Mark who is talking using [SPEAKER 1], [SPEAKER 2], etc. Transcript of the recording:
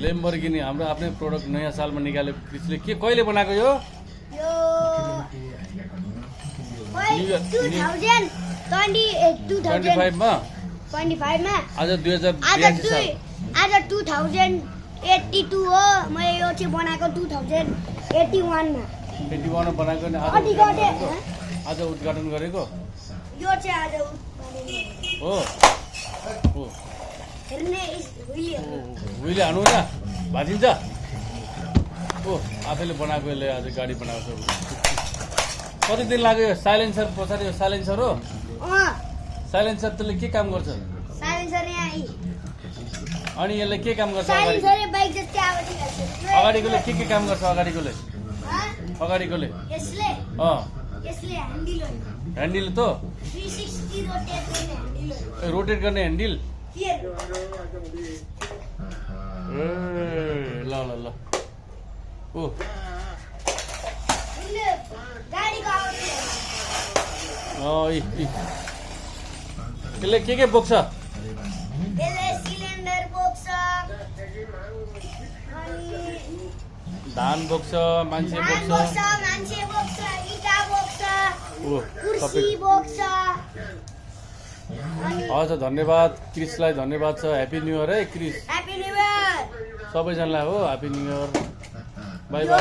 [SPEAKER 1] Lamborghini हाम्रो आफ्नै product नयाँ सालमा निकाल्यो क्रिसले। के कहिले बनाएको यो? 25 मा आज 2082 साल।
[SPEAKER 2] आज 2082 हो। मैले यो चाहिँ बनाएको 2081 मा।
[SPEAKER 1] 81 मा बनाएको नि आज उद्घाटन गरेको
[SPEAKER 2] यो चाहिँ आज उद्घाटन
[SPEAKER 1] हो। हो
[SPEAKER 2] हेर्ने
[SPEAKER 1] उहिले हानु न भाजिन्छ। ओ आफैले बनाएको यसले आज गाडी बनाएको छ। कति दिन लाग्यो? साइलेन्सर पछाडि यो साइलेन्सर हो। साइलेन्सर त्यसले के काम गर्छ?
[SPEAKER 2] साइलेन्सर यहाँ
[SPEAKER 1] अनि यसले के काम गर्छ?
[SPEAKER 2] साइलेन्सर बाइक जस्तै आवाज गर्छ।
[SPEAKER 1] अगाडिकोले के काम गर्छ? अगाडिकोले
[SPEAKER 2] यसले ह्यान्डल हो।
[SPEAKER 1] ह्यान्डल त
[SPEAKER 2] 360 रोटेट गर्ने ह्यान्डल हो।
[SPEAKER 1] रोटेट गर्ने ह्यान्डल।
[SPEAKER 2] के
[SPEAKER 1] ल ल ल ओ
[SPEAKER 2] उसले गाडीको आवाज
[SPEAKER 1] यसले के बोक्छ?
[SPEAKER 2] यसले सिलिन्डर बोक्छ, अनि
[SPEAKER 1] धान बोक्छ, मान्छे बोक्छ, इटा बोक्छ, कुर्सी बोक्छ। हस् धन्यवाद क्रिसलाई, धन्यवाद छ। ह्याप्पी न्यू इयर है क्रिस।
[SPEAKER 2] ह्याप्पी न्यू इयर
[SPEAKER 1] सबैजनालाई हो। Happy new year. By by.